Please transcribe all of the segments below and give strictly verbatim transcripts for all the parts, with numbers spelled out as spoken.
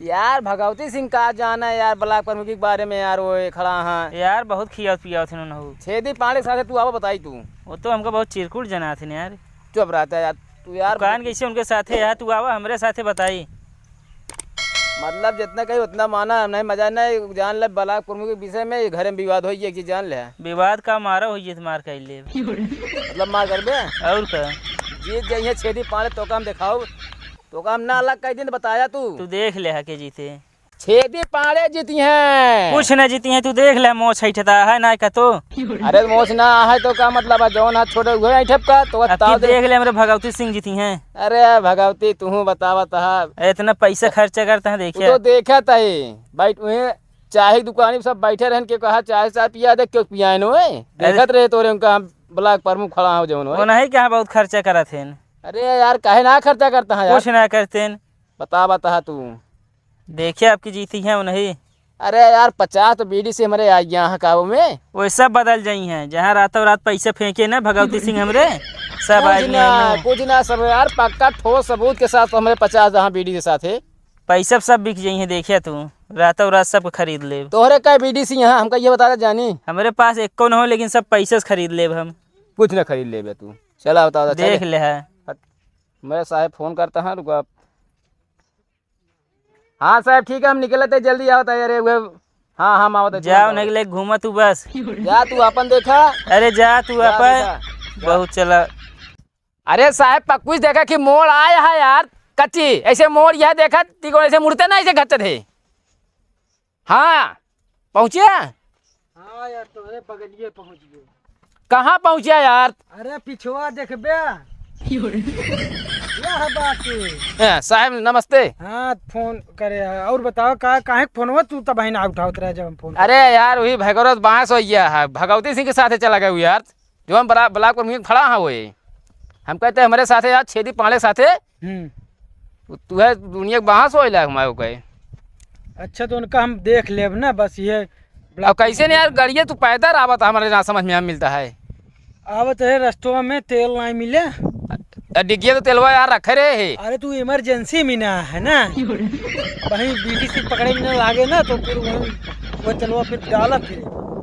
यार, भगवती सिंह का जाना है यार, ब्लॉक प्रमुखी के बारे में यार, वो खड़ा हाँ। यार, बहुत खियावत पियावत है उन्होंने। छेदी पांड़े के साथे तू आवा, बताई तू। वो तो हमका बहुत चिरकुट जनात है यार। चुप रहता है यार, तू यार। दुकान कैसे उनके साथे है, तू आवा हमरे साथे बताई। मतलब, जितना कही उतना माना, नहीं मजा नहीं, जान ले, ब्लॉक प्रमुख के विषय में ये घर में विवाद होई, एक चीज जान ले। विवाद का मारा होई, तो मार कर ले। मतलब, मार करबे? और का? जीत जाइए छेदी पांड़े, तो काम दिखाओ, तो काम ना अलग कह दिन बताया तू। तू देख ले, हके जीते। छेदी पांड़े जीती हैं। कुछ ना जीती हैं, तू देख ले, मोछ ऐठता है ना का तो। अरे, मोछ ना है तो का मतलब है, जौन हाथ छोड़े हुए ऐठब का, तो अब तू देख ले, हमरे भगवती सिंह जीती हैं। अरे भगवती, तू बतावत है। इतना पैसा खर्चा करता है, तू देखिए। तो देखत है, बैठ उहे चाय की दुकानी पे सब बैठे रहन के कहा, "चाय, चाय पिया दे, क्यों पियाए नो?" देखत रहे तोरे उनका, हम ब्लॉक प्रमुख खड़ा हो जौन हो। वो नहीं कहाँ बहुत खर्चा करत हैं। अरे यार, काहे ना खर्चा करता है यार? कुछ ना करते हैं। बता, बता तू। देखिए, आपकी जीती है वो नहीं। अरे यार, पचास तो बीडीसी हमरे आ गया है काबू में। वो सब बदल जाई हैं, जहाँ रातों रात पैसे फेंके ना भगवती सिंह हमरे, सब आ कुछ गया ना, है। कुछ ना, सब यार, पक्का ठोस सबूत के साथ तो हमरे पचास जहाँ बीडीसी के साथ है। पैसा सब बिक जाई है, देखिया तू, रातों रात सब खरीद ले। तोहरे का बीडीसी यहाँ, हमका ये बता दे जानी। हमरे पास एको न हो, लेकिन सब पैसे से खरीद लेब हम। कुछ ना खरीद लेबे तू। चला, बता दे, देख चले। ले है। हट। मेरे साहब फोन करता है, रुको आप। हाँ साहब, ठीक है, हम निकलते, जल्दी आवत है। अरे, वो, हाँ, हम आवत है, जाओ, तुरंत आवत है। निकले, घूमा तू बस। जा तू अपन देखा। अरे, जा तू जा अपन। देखा। जा। बहुत चला। अरे साहब, पक्कुस देखा कि मोड़ आया है यार, कच्ची। ऐसे मोड़ यह देखा, तिको ऐसे मुड़ते ना, ऐसे घटत है। हाँ, पहुँचे? हाँ यार, तोहरे बगलिए पहुँच गए। कहाँ पहुँचे यार? अरे, पिछुआ देखबे। यह बात है। ए, साहब, नमस्ते। हाँ, फोन करे है। और बताओ, का, काहे के फोनवा तू तब ना उठावत रहे जब हम फोन अरे यार, वही भगवत बांस हो गया है, भगवती सिंह के साथ चला गया यार। जो हम ब्ला-, ब्लॉक पर मुझे खड़ा हाँ हुए, हम कहते हैं, "हमारे साथे यार, छेदी पांड़े साथे, हम्म। तू है दुनिया के बाहर से होइला हमारे को कहे।" अच्छा, तो उनका हम देख लेब ना, बस ये अब कैसे नहीं यार, गड़िए तू पैदल आवत, हमारे ना समझ में मिलता है। आवत है, रस्तवा में तेल नहीं मिले। अ, डिग्गिया तो तेलवा यार रखे रहे है। अरे, तू इमरजेंसी में ना है ना, वहीं बीडीसी पकड़े में ना लागे ना, तो फिर वहीं वो तेलवा फिर डाला फिर।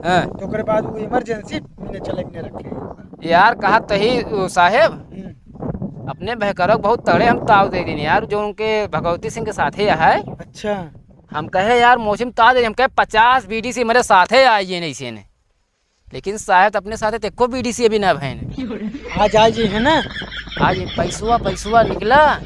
हाँ। तो ओकरे बाद वो इमरजेंसी में चले के रखे। यार, कहत तही, ओ, साहेब, हम्म। अपने बहकरक बहुत तगड़े हम ताव दे दीन यार, जो उनके भगवती सिंह के साथे है। अच्छा। हम कहे, "यार, मौसम ताव दे," हम कहे, "पचास बीडीसी मेरे साथे आई है नहीं से ने।" लेकिन साहेब, अपने साथे तो एको बीडीसी अभी ना भैन। आज, आज ही है ना? आज पैसवा, पैसवा निकला।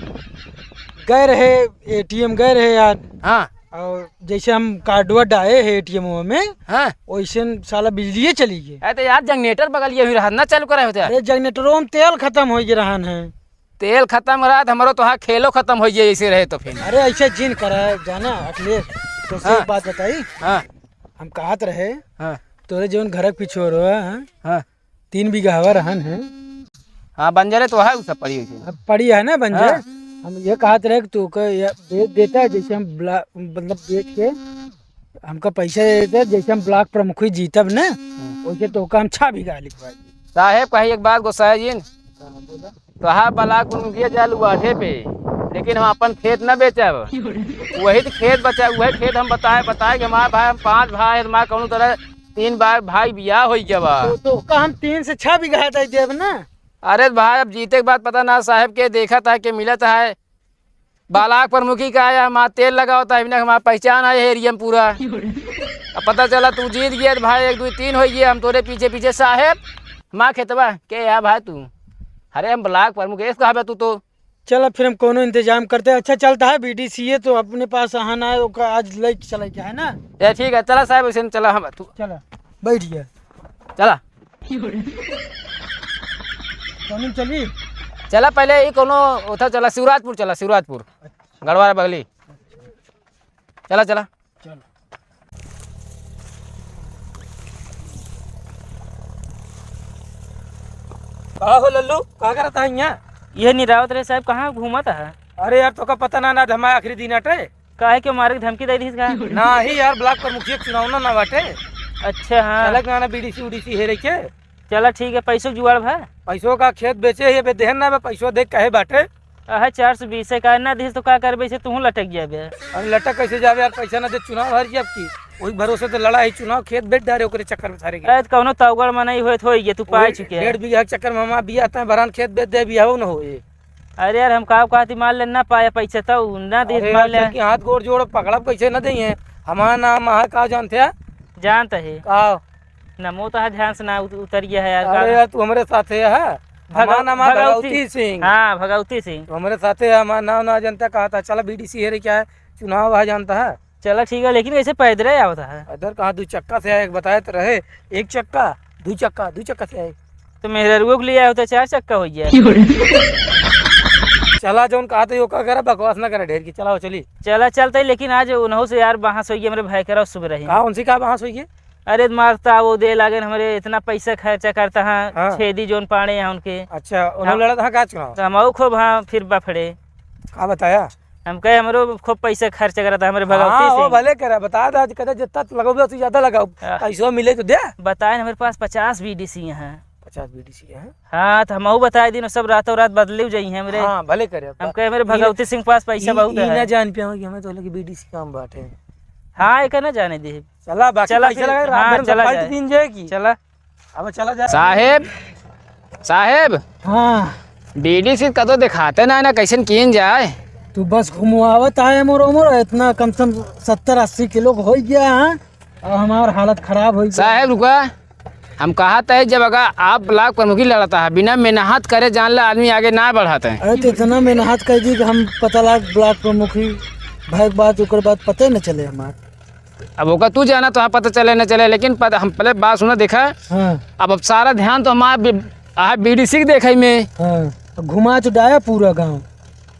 गए रहे, एटीएम गए रहे यार। हाँ। और जैसे हम कार्डवा डाए है एटीएम में, हाँ। वैसे न साला बिजलिए चली गई। अरे तो यार, जनरेटर बगलिए हुई रहा, ना चालू कराए होते यार। अरे, जनरेटरों में तेल खत्म हो गया रहन है। तेल खत्म रहा तो हमारो तो हाँ खेलो खत्म हो गया, ऐसे रहे तो फिर। अरे, ऐसे जिन करा जाना अखिलेश, तो से हाँ। एक बात बताई। हाँ। हम कहत रहे, हाँ। तोरे जौन घर के पिछोर हो, हाँ? हाँ। तीन बीघा हवा रहन है। हाँ, बंजरे तो है, उ सब पड़ी हुई है। अब पड़ी है ना बंजर। हाँ। हम ये कहत रहे कि तू के ये दे देता है, जैसे हम ब्ला-, मतलब बेच के हमका पैसा दे देता है, जैसे हम ब्लॉक प्रमुख ही जीतब ना, हाँ। वैसे तो का हम छह बीघा लिखवा दी। साहेब, कही एक बात गोसाई जी, हाँ, बोला। तो हाँ, ब्लॉक प्रमुखिया जा लुआठे पे, लेकिन हम अपन खेत न बेचब। वही तो खेत बचा, वही खेत हम बताए, बताए कि हमारे भाई, हम पांच भाई हैं, हमारे कौनो तरह तीन बार भाई बियाह हो गया बा। तो, तो का हम तीन से छह बीघा दे देब ना? अरे भाई, अब जीते के बाद पता ना साहेब के देखत है, के मिलत है। ब्लॉक प्रमुखी का आया, हमार तेल लगावत है, अभी ना हमार पहचान है एरिया में पूरा। अब पता चला तू जीत गया तो भाई, एक, दो, तीन हो गए, हम तोरे पीछे पीछे साहेब। हमार खेतवा के या भाई तू? अरे हम ब्लॉक प्रमुख, ऐसे कहा बे तू तो। चला फिर हम कोनो इंतजाम करते हैं। अच्छा चलता है बीडीसीए तो अपने पास आना है, ओका आज लेके चले के है ना? ए ठीक है, चला साहेब, वैसे चला हम तू। चला, बैठ गया। चला। कौन चली? चला पहले ही कोनो उधर चला, शिवराजपुर चला, शिवराजपुर। अच्छा। गढ़वारा बगली। चला, चला। चलो। का हो लल्लू, का करत है यहाँ? ये निरावत रहे साहब, कहाँ घूमत है? अरे यार, तोका पता ना, ना आज हमारा आखिरी दिन अटे। काहे के मारे के धमकी दे रही का? नाही यार, ब्लॉक प्रमुखिया के चुनाव ना, ना बाटे। अच्छा, हाँ। चला के ना, ना बीडीसी उडीसी हेरे के। चला ठीक है, पैसों के जुगाड़ भा? पैसों का खेत बेचे है, बे देहन ना बे, पैसों देख कहे बाटे। अहे, चार सौ बीस है का ना दिहिस तो का करबे, इसे तुहूँ लटक जाबे। अरे लटक कैसे जाबे यार, पैसा ना दे, चुनाव हार गया अब की। वही भरोसे तो लड़ा है चुनाव, खेत बेच डारे ओकरे चक्कर में सारे के। अरे तो कौनो तौगड़ मनई होए तो होई गया, तू पाए वही चुके है। डेढ़ बीघा के चक्कर में हमार बिया तय बरान खेत बेच दे, बियाहो न होए। अरे यार, हम का कहती, मान ले ना पाया पैसा तो ना दे, अरे मान यार, ले। इनके हाथ गोड़ जोड़ पकड़ब कैसे ना देइहैं? हमार नाम है का जानते हैं? जानते हैं। का? नमो तो ध्यान से ना उत-, उतर गया है यार, अरे का? यार, तू हमरे साथे है। भगव-, हमार नाम है भगवती। भगवती सिंह। हाँ, भगवती सिंह। तू हमरे साथे है, हमार नाम ना जानता, कहा था, चला बीडीसी है रे, क्या है, चुनाव है, जानता है? चला ठीक है, लेकिन कैसे पैदल ही आवत है? पैदल कहाँ, दू चक्का से आए, एक बताए तो रहे, एक चक्का, दू चक्का, दू चक्का से आए। तो मेहररुओ के लिए आए होते, चार चक्का हो गया। चला, जौन कहा था, यो का करा, बकवास ना करा ढेर की, चला, चली। चला, चलते, लेकिन आज उन्हों से यार बहस होई है, हमरे भाई करा सुबह रही। का, उनसे का बहस होई है? अरे मारता वो दे लागेन हमरे, इतना पैसा खर्चा करता है, हाँ। छेदी जौन पाड़े हैं उनके। अच्छा, उन्होंने हाँ। लड़ा था का चुनाव? तो हम खूब, हाँ, फिर बफड़े। का बताया? हम कहे हमरो खूब पैसा खर्चा करता है हमरे भगवती हाँ, वो सिंह। भले करे, बता दे, आज कदे जितना लगाओ, उतना ज्यादा लगाओ। हाँ। पैसवा मिले तो दे। बताए हमरे पास पचास बीडीसी हैं। पचास बीडीसी हैं? हाँ, तो हमहू बताए दिन, सब रातों रात बदली जाई हैं हमरे। हाँ, भले करे। हम कहे हमरे ई, भगवती सिंह पास पैसा ई, बहुत ई है। ना जान पिया कि हमें तो लगे बीडीसी काम बाटे। हाँ, एक ना जाने दे। चला, बाकी चला पैसा फिर, लगा, रात हाँ, भर में चला पार्टी जाए। दिन जाएगी। चला। अब चला जाए। साहेब, साहेब। हाँ। बीडीसी कतो देखाते ना, ना कैसन कीन जाए। तू बस घुमवावत आए मोर उमर, इतना कम से कम सत्तर अस्सी किलो हो गया है, और हमार हालत खराब हो गया। साहेब रुका, हम कहा तय जब अगर आप ब्लॉक प्रमुखी लड़ता है, बिना मेहनत करे जान ला आदमी आगे ना बढ़ाते हैं। अरे तो इतना मेहनत कर दी कि हम पता लाग ब्लॉक प्रमुखी भाई के बाद, ओकर बाद पते न चले हमार। अब ओकर तू जाना, तो हाँ पता चले न चले, लेकिन पता, हम पहले बात सुना, देखा। हाँ। अब, अब सारा ध्यान तो हमारा बी-, आ बीडीसी के देखे में। हाँ, घुमा चुदाया पूरा गाँव।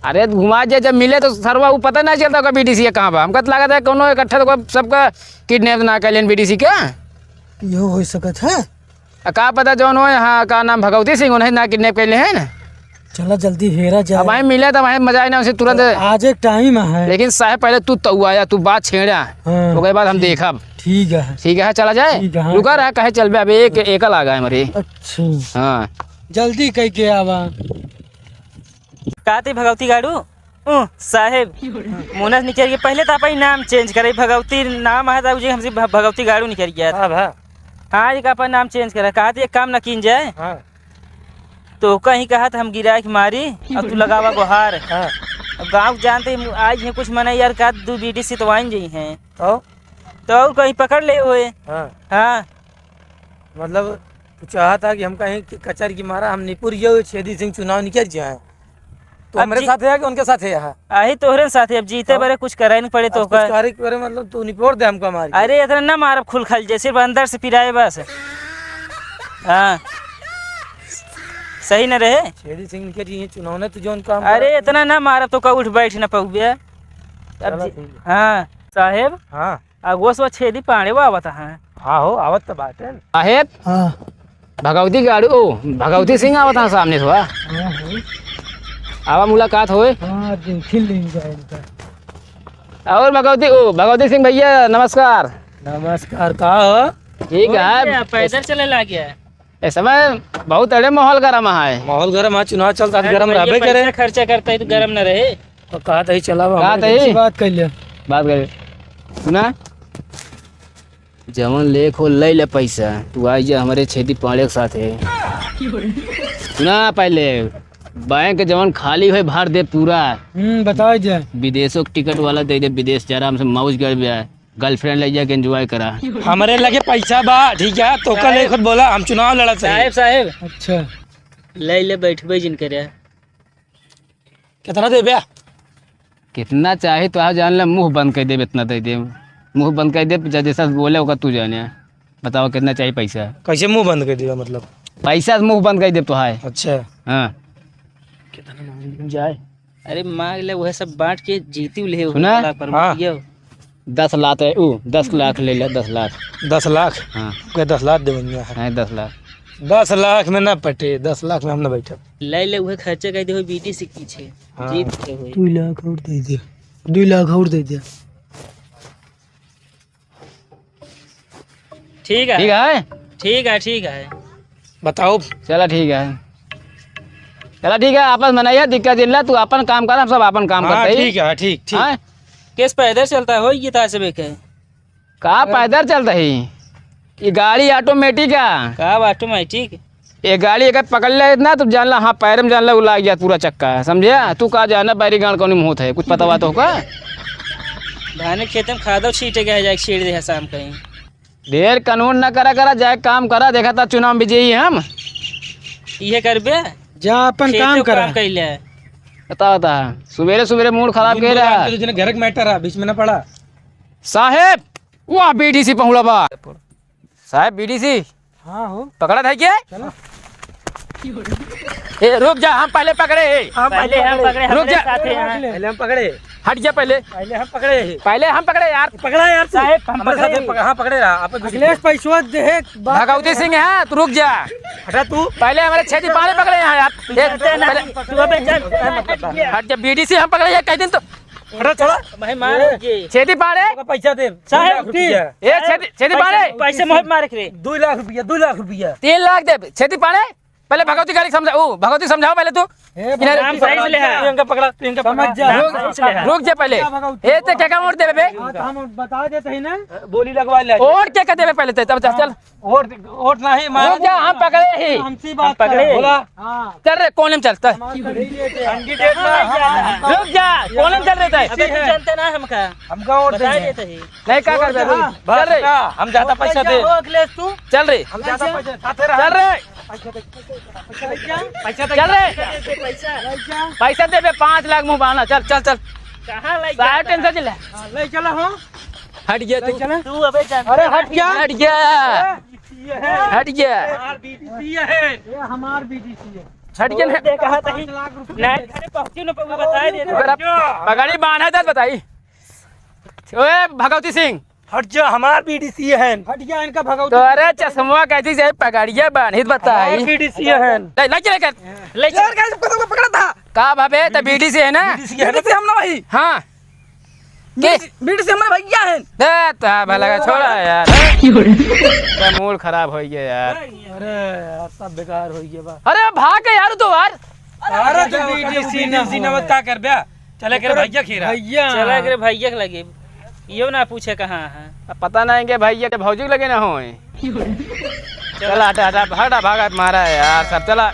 अरे घुमा जे जब मिले तो सरवा वो पता नहीं चलता ओकर बीडीसी कहाँ बा। हमका तो लागत है कोनो इकट्ठा तो सबका किडनैप ना कर लेन बीडीसी का। यो हो सकत है। आ, का पता जौन हो यहाँ का नाम भगवती सिंह उन्हें ना किडनैप कर ले हैं ना। चला जल्दी हेरा जाए। अब वहीं मिले तो वहीं मजा आई ना उसे तुरंत। तो आज एक टाइम है। लेकिन साहब पहले तू तउआया, तू बात छेड़ा। हाँ, ओकरे बाद हम ठीक, देखब। ठीक है। ठीक है, चला जाए। ठीक है, हाँ। रुका रहा, कहे चलबे, अबे एक, एकल आ गए हमारे। अच्छा। हाँ। जल्दी कह के आवा। काती भगवती गाड़ू? ऊ, साहेब, मुनस निकल गया। पहले तो अपन नाम चेंज करे, भगवती नाम है तो जी हमसे भ-, भगवती गाड़ू निकल गया। हाँ, भा। हाँ, एक अपन नाम चेंज करे। कहा थी एक काम ना कीन जाए। हाँ। तो कहीं कहा था हम गिराए के मारी, और तू लगावा गोहार। हाँ। अब गाँव जानते ही आज हैं कुछ मना यार, का दू बीडी सितवाइन जी हैं। तो? तो और कहीं पकड़ ले हुए। हाँ। हाँ। मतलब, तू चाहता कि हम कहीं कि कचर की मारा, हम निपुर गए, छेदी सिंह चुनाव निकल जाए। तो अब हमरे जी- साथ है कि उनके साथ है यहाँ? आही तोहरे साथ है, अब जीते हाँ। बरे कुछ करे नहीं पड़े तो अब कुछ का? करे के बरे, मतलब, तू निपोर दे हमको मार के। अरे, इतना ना मारब खुल खाल, जैसे सिर्फ अंदर से पिराए बस। हाँ। सही न रहे? छेदी सिंह निकल गए, चुनाव ने तू जौन काम अरे, करा। इतना ना मारब तो का उठ बैठ ना पाउबे। अब चला जी- ठीक है। हाँ, साहेब। हाँ। अगुआ से छेदी पांड़े वो आवत हैं। हाँ हो, आवत तो बाटे। साहेब, हाँ। भगवती गाड़ू, ओ, भगवती सिंह आवत हैं सामने से, वाह। हाँ, हाँ। आवा मुलाकात होए। हाँ, देखी लेंगे इनका। और भगवती, ओ, भगवती सिंह भैया, नमस्कार। नमस्कार, का हो? ठीक है। पैदल चले लाग गया। इस समय बहुत अड़े माहौल गरम है। माहौल गरम है, चुनाव चलता है, अरे गरम भैया, रहबे करे। पैसा खर्चा करता है तो गरम न रहे। तो कहा तही चला, कहा हमारे तही? से बात कर लिया। बात कर। सुना, जवन लेख हो ले ले पैसा, तू आई जा हमारे छेदी पाड़े के साथ है। सुना पहले, बैंक जवन खाली है भर दे पूरा। हम्म, बताओ जा। विदेशों के टिकट वाला दे दे, विदेश जा आराम से मौज कर बे। गर्लफ्रेंड ले जाके एंजॉय करा। हमरे लगे पैसा बा, ठीक है, तो कल एक खुद बोला, हम चुनाव लड़ा चाहिए। साहेब, साहेब। अच्छा। ले ले, बैठबे जिन करे। कितना देबे? कितना चाहे तो आप जान ले, मुंह बंद कर देब, इतना दे देब, मुंह बंद कर देब, जा जैसा बोले होगा तू जाने। बताओ कितना चाहिए पैसा? कैसे मुंह बंद कर देबे मतलब? पैसा से मुंह बंद कर देब तो है। अच्छा। हाँ। कितना मांग जाए? अरे मांग ले, वह सब बांट के जीती ले हो सुना? लाख पर हाँ। रुपया। दस लाख है, ऊ, दस लाख ले ले, दस लाख। दस लाख? हाँ। ओके, दस लाख देवनिया है। हाँ, दस लाख। दस लाख में ना पटे, दस लाख में हम ना बैठब। ले ले, वह खर्चे कर दे हो बीटी से पीछे। हाँ। जीत के होई। दो लाख और दे दे, दो लाख और दे दे। ठीक है। ठीक है? ठीक है, ठीक है। बताओ। चला, ठीक है। चला ठीक है, आपस में नहीं है, दिक्कत जिन ला, तू आपन काम कर, हम सब आपन काम हाँ, करते ही। ठीक है, ठीक, ठीक। हाँ? केस पैदल चलता हो, ये तासे बेके। का पैदल चलता ही? ये गाड़ी automatic है। का automatic? ये गाड़ी अगर पकड़ ले इतना, तो जान ला, हाँ, पैर में जान ला, वो लाग जात पूरा चक्का, समझे? तू का जाना, बैरी गांड कौन मुंह है, कुछ पता हुआ तो का? धान खेत में खादो छीटे गए, जाके छीट दे है शाम कहीं। ढेर कानून न करा करा, जाए काम करा, देखा था चुनाव में विजयी हम। इहे करबे? जा अपन खेते काम करा। काम कैले। बता, बता, सुबेरे सुबेरे मूड खराब के रहा। जने घर के मैटर है, बीच में ना पड़ा। साहेब, वाह, बीडीसी पहुड़ा बा। साहेब, बीडीसी। हाँ हो। पकड़ा था क्या? चलो। ए, रुक जा, हम पहले पकड़े। हम पहले हम पकड़े, रुक हमरे जा। साथे हैं। पहले हम पकड़े। हट जा पहले। पहले हम पकड़े। पहले हम पकड़े यार। पकड़ा यार तू। साहेब, हम हमरे साथे पकड़े। पकड़-, हाँ, पकड़े रहा। आप अखिलेश पैसवा दे, बात भगवती सिंह है, तू रुक जा। हटा तू। पहले हमरे छेदी पाड़े पकड़े हैं यार। तू ए, जानते ना, पहले तू अबे चल। हट जा, बीडीसी हम पकड़े हैं, कई दिन तो। हटा, चला। भाई, मार ए। के। छेदी पाड़े। ओका पैसा दे। साहेब, दो लाख रुपया। ए, छेदी, छेदी पैसा, पाड़े। पैसे मोहत मारे के रे। दो लाख रुपया, दो लाख रुपया। तीन लाख दे, छेदी पाड़े। पहले भगवती गाड़ी समझा, ओ, भगवती समझाओ पहले तू। ए, इन्हें नाम सही से ले। तू इनका पकड़ा, तू इनका समझ पकड़ा। जा। नाम सही से ले। रुक जा पहले। क्या भगवती? ए, ते क्या का वोट देबे बे? हाँ, तो हम बता देते हैं ना। बोली लगवा ले। वोट क्या का देबे पहले ते? तब चल, चल। वोट, वोट नहीं, रुक जा, हम पकड़े ही। हमसे बात पकड़े करो। ही। बोला। हाँ। चल रे, कोने में चल, चल। हमारे करेंगे क्या? कैंडिडेट ना, हम, हम, रुक जा, कोने में चल रहे थे। अबे, तू जानते ना हमका। हमका वोट बता देंगे। देते ही। नहीं, का करबे, रुक। हाँ। चल रे। बस, हम ज्यादा पैसा दे। हो अखिलेश तू। चल रे। हम ज्यादा पैसा, साथे रहा। चल रे। पैसा दे। पैसा दे। चल रे। पैसा। पैसा देबे, पाँच लाख मुँह बहाना। चल, चल, चल। कहाँ लग सारे गया? टेंशन चले। हाँ, ले चला हो। हट गया ले तू। चला। तू अबे जान। अरे हट गया। हट गया। ये है। हट गया। हमार बीडीसी है। ये हमार बीडीसी है। हट गया ना। दे कहा था ही। पाँच लाख रुपए नहीं, दे। अरे पहुँची न पहुँची, बताए दे। ओकरा पगड़ी बांधा दे, बताई। ओए भगवती सिंह। हट जा, हमार बीडीसी है। हट गया इनका भगवती तो अरे सिंह। चश्मा कैसी से पगड़िया बांधित बताई। हमार बीडीसी है। ले, ले चले कर। ले चल। यार, guys, सबको, सबको पकड़ा था। का भावे, त बीडीसी है ना? बीडीसी है, बीडीसी हम ना भाई। हाँ। के? बीडीसी, बीडीसी हमारे भैया हैं। ए, ता भला का छोड़ा यार। का मूड खराब हो गया यार। अरे यार, सब बेकार हो गया बा। अरे भाग के यार, तू यार। अरे तो बीडीसी ना बीडीसी ना हो। मत का कर बे? चले कर भैया खीरा। भैया। चले कर भैया के लगे। यो ना पूछे कहाँ है। अब पता नहीं के भैया के भौजी के लगे ना होए। चला हटा, हटा, हटा, भागत मारा है यार सब। चला।